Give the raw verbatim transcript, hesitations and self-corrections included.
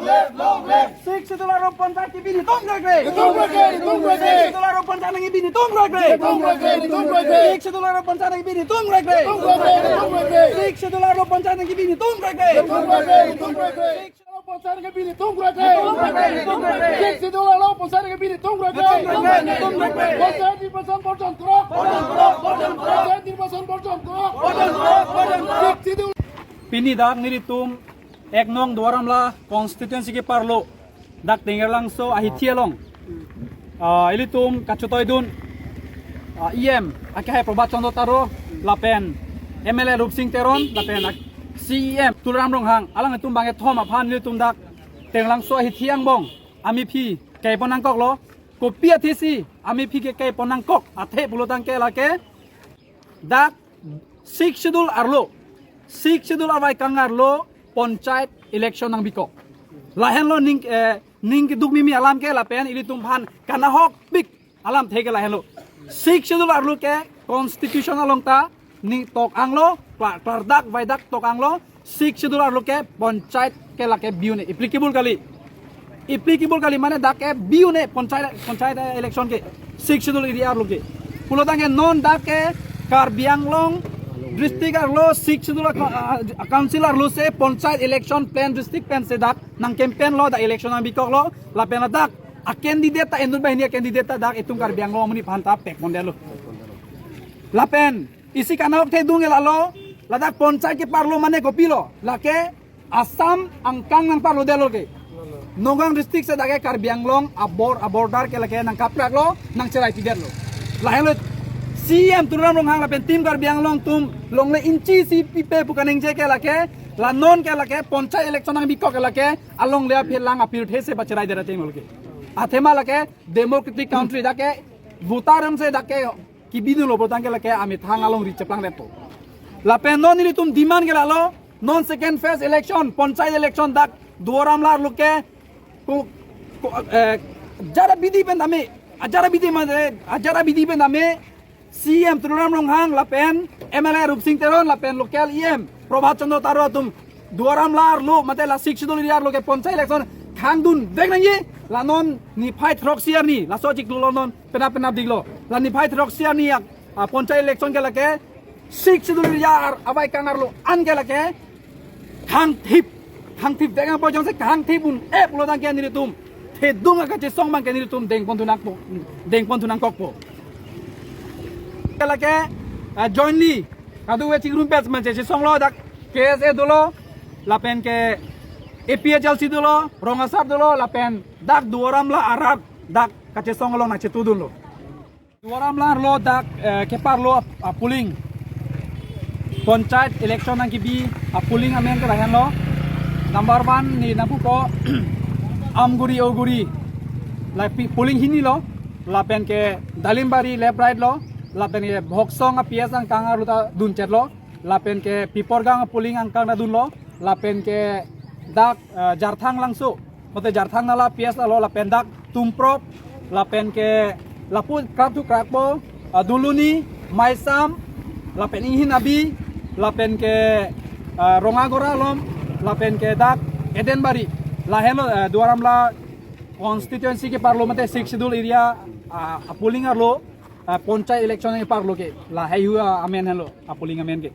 Sixth Schedule arlo panchayat kebi netum krekre. Netum krekre, netum krekre. Sixth Schedule arlo panchayat nangkebi netum krekre. Netum krekre, netum krekre. Sixth Schedule arlo panchayat nangkebi netum krekre. Netum krekre, netum krekre. Sixth Schedule arlo panchayat nangkebi netum krekre. Netum krekre, netum krekre. Sixth Schedule arlo panchayat nangkebi netum krekre. Netum krekre, netum krekre. Sixth Schedule arlo panchayat nangkebi netum krekre. Netum krekre, netum krekre. Panchayat nirbachan borjon korok. Borjon korok, borjon korok. Panchayat nirbachan borjon korok. Borjon korok, borjon korok. Sixth Schedule. Pini dak nelitum ek nong Duar Amla constituency keparlo dak Tengrelangso ahithi along, ah, ilitum kachetoidun, ah, E M akehai Prabhat Chandra Taro lapen M L A Rupsing Teron lapen ak-, C E M Tuliram Ronghang alanglitum bangkethom aphan ilitum dak Tengrelangso ahithi angbong amephi keipon nangkoklo. Kopi athesi amephi ke keipon nangkok athe pulotangte lake dak Sixth Schedule arlo, Sixth Schedule avaikang arlo panchayat election nangbikok. Lahenlo ning, eh, ning keduk mimi alam ke lapen ilitum aphan kanahokpik alamthe ke lahenlo. Sixth Schedule arlo ke constitution along ta ning tok-anglo, kla-, klardak vaidak tok-anglo, Sixth Schedule arlo ke panchayat ke lake bi un-e, applicable kali. Applicable kali mane dak ke bi un-e panchayat, panchayat election ke Sixth Schedule area arlo ke. Pulotangte non dak ke Karbi Anglong district arlo Sixth Schedule a, a, a, council arlo si panchayat election pen district pen si dak nang campaign lo, dak election nangbikoklo, lapen dak a candidate ta endun banghini a candidate ta dak itum Karbi Anglong amonit aphan ta pekpondetlo. Lapen isi kanahokthedung ke lalo, ladak panchayat keparlo mane kopilo, lake Assam angkang nangparlodetlo ke. Nagaon district si dak ke Karbi Anglong abor-, aborder ke lake nangkapraklo, nangcheraipidetlo. Lahenlo C E M Tuliram Ronghang lapen Team Karbi Anglong atum longle inchi isi pipe pu kaningje ke lake, la non ke lake panchayat election nangbikok ke lake alongle aphi lang apirthe si pacheraidetlo ateng lo ke. Athema lake democratic country dak ke voter rem si dak ke kebidunlo pulotangte lake amethang alongri cheplangdetpo. Lapen non nelitum demand ke lalo, non second phase election, panchayat election dak Duar Amla arlo ke ko, ko, eh, ajat abidi pen tame, ajat abidi mane, ajat abidi pen tame C E M Tuliram Ronghang lapen M L A Rupsing Teron lapen local E M Prabhat Chandra Taro atum Duar Amla arlo mate la Sixth Schedule area arlo ke panchayat election khangdunvek nangji. La non niphai throksi arni, laso chiklo non penap penapdiklo. La niphai throksi arni yak, ah, panchayat election ke lake Sixth Schedule area ar, avaikang arlo an ke lake khangthip, khangthipvek nangpo, jongsi khangthip un-e pulotangte nelitum thedung akachesong abang ke nelitum dengponthu nangpo, dengponthu nangkokpo. Ke lake, ah, jointly kadokave chingrumpet manche chesonglo, dak K S A dolo, lapen ke A P H L C dolo, rong asar dolo, lapen dak Duar Amla arat dak kachesong along nangchetudunlo. Duar Amla arlo dak, eh, keparlo ap-, a polling. Panchayat election nangkebi a polling amen ke lahenlo. Number one ni nangpupo Amguri Oguri. La pi-, polling hini lo. Lapen ke Dalimbari left right lo. Lapen ke Bhoksong a P S angkang arlo ta dunchetlo. Lapen ke Piporgang a polling angkang ta dunlo. Lapen ke dak, eh, Jarthang Langso, mate Jarthang Nala P S alo, lapen dak Tumprok, lapen ke lapu krap thu krap po, ah, Duluni, Maisam, lapen Inghin Abi, lapen ke, ah, Rongagora along, lapen ke dak Edenbari. Lahenlo, eh, Duar Amla constituency keparlo mate Sixth Schedule area, ah, a polling arlo, ah, panchayat election keparlo ke. Lahai hu, ah, amen henlo, a polling amen ke.